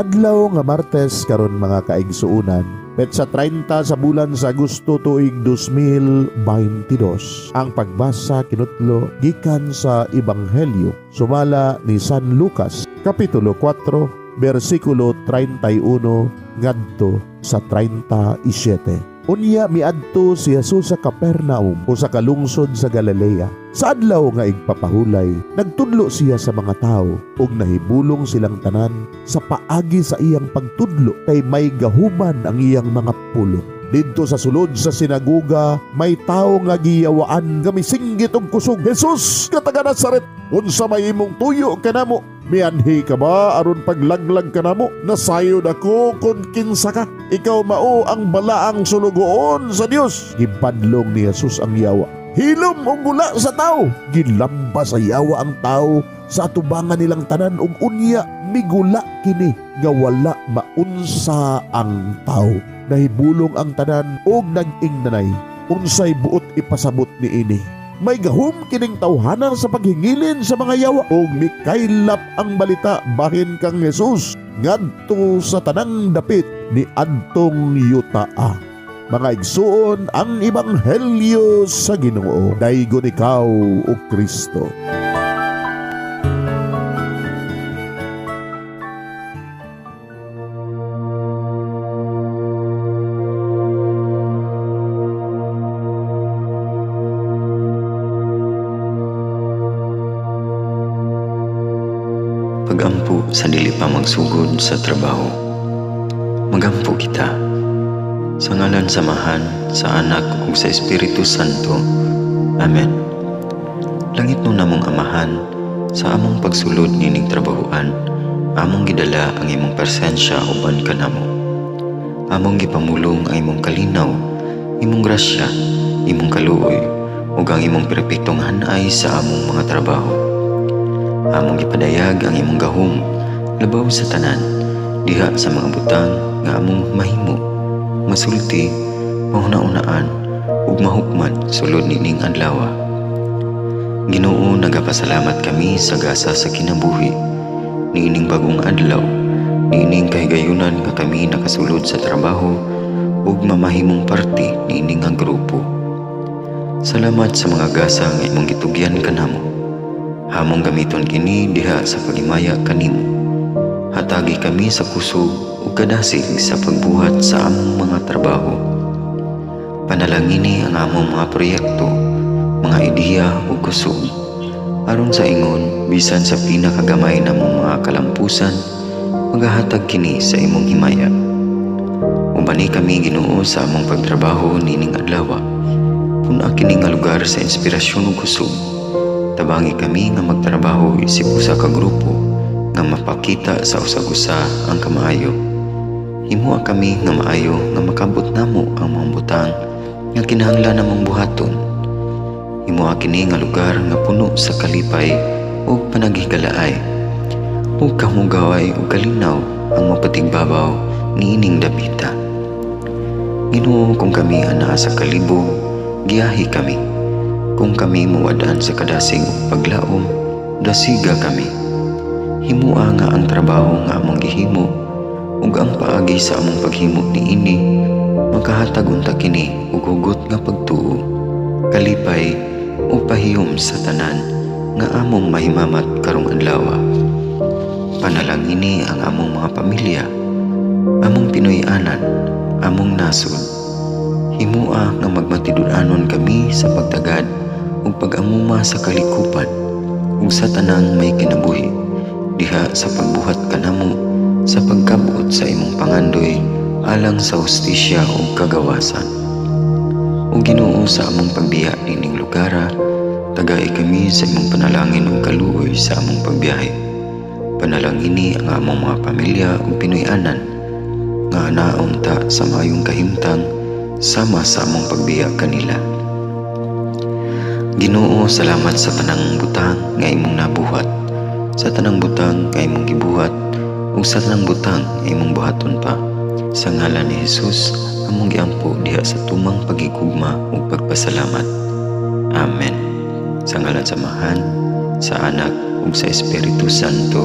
Adlaw nga Martes karon, mga kaigsuonan, petsa 30 sa bulan sa Agosto, tuig 2022. Ang pagbasa kinutlo gikan sa Ebanghelyo sumala ni San Lucas, Kapitulo 4, bersikulo 31 ngadto sa 37. Unya miadto si Jesus sa Capernaum, usa ka lungsod sa Galilea. Sa adlaw nga igpapahulay, nagtudlo siya sa mga tao ug nahibulong silang tanan sa paagi sa iyang pagtudlo kay may gahuman ang iyang mga pulong. Didto sa sulod sa sinagoga, may tawo nga giyawaan nga misinggit og kusog, "Jesus nga taga Nazaret, unsa may imong tuyo kanamo? Mianhi ka ba aron paglaglag kanamo? Nasayod ako kung kinsa ka. Ikaw mao ang balaang sulugoon sa Dios." Gibadlong ni Jesus ang yawa. "Hilom ug gula sa tao." Gilamba sa yawa ang tao sa atubangan nilang tanan ug unya migula kini nga wala maunsa ang tao. Nahibulong ang tanan ug nag-ingnanay, "Unsay buot ipasabot niini? May gahom kining tawhana sa paghingilin sa mga yawa." Ug mikaylap ang balita bahin kang Jesus ngadto sa tanang dapit ni adtong yutaa. Mga igsuon, ang ebanghelyo sa Ginoo. Daygon ikaw, o Kristo. Pagampo sa dili pa magsugod sa trabaho. Magampo kita. Sa ngalan sa Amahan, sa Anak ug sa Espiritu Santo. Amen. Langitnon namong Amahan, sa among pagsulod nining trabahoan, among gidala ang imong presensya uban kanamo. Among gipamulong ang imong kalinaw, imong grasya, imong kaluoy, ug ang imong perpektong hanay sa among mga trabaho. Among gipadayag ang imong gahom labaw sa tanan diha sa mga butang nga among mahimo, masulti, mahuna-unaan ug mahukman sulod nining adlaw. Ginoo, nagapasalamat kami sa gasa sa kinabuhi niining bagong adlaw, niining kahigayunan nga kami nakasulod sa trabaho ug mamahimong parte niini nga grupo. Salamat sa mga gasa nga imong gitugyan kanamo. Among gamiton kini diha sa paghimaya kanimo. Hatagi kami sa kusog ug kadasig sa pagbuhat sa among mga trabaho. Panalangini ang among mga proyekto, mga ideya ug kusog. Aron sa ingon, bisan sa pinakagamay namong mga kalampusan, magahatag kini sa imong himaya. Ubani kami, Ginoo, sa among pagtrabaho nining adlaw. Pun-a kini nga lugar sa inspirasyon ug kusog. Tabangi kami nga magtrabaho isip usa ka grupo nga mapakita sa usag-usa ang kamaayo. Himoa kami nga maayo nga makabot namo ang mga butang nga kinahanglan namong buhaton. Himoa kini nga lugar nga puno sa kalipay ug panaghigalaay. Ug kamugaway ug kalinaw ang mapatigbabaw niining dapita. Ginoo, kung kami anaa sa kalibog, giyahi kami. Kung kami mawad-an sa kadasig ug paglaom, dasiga kami. Himoa nga ang trabaho nga among gihimo ug ang paagi sa among paghimo niini makahatag unta kini og hugot nga pagtuo, kalipay ug pahiyom sa tanan nga among mahimamat karong adlaw. Panalangini ang among mga pamilya, among Pinoy-anan, among nasod. Himoa nga magmatinud-anon kami sa pagtagad ug pag-amuma sa kalikupan ug sa tanang may kinabuhi diha sa pagbuhat kanamo sa pagkabot sa imong pangandoy alang sa hustisya ug kagawasan. O Ginoo, sa among pagbiya nining lugara, tagai kami sa imong panalangin ug kaluoy sa among pagbiyahe. Panalangini ang among mga pamilya ug Pinoy-anan nga anaon ta sa maayong kahimtang sama sa among pagbiya kanila. Ginoo, salamat sa tanang butang nga imong nabuhat, sa tanang butang nga imong gibuhat, ug sa tanang butang nga imong buhaton pa. Sa ngalan ni Jesus, among giampo diha sa tumang pagigugma ug pagpasalamat. Amen. Sa ngalan sa Amahan, sa Anak ug sa Espiritu Santo.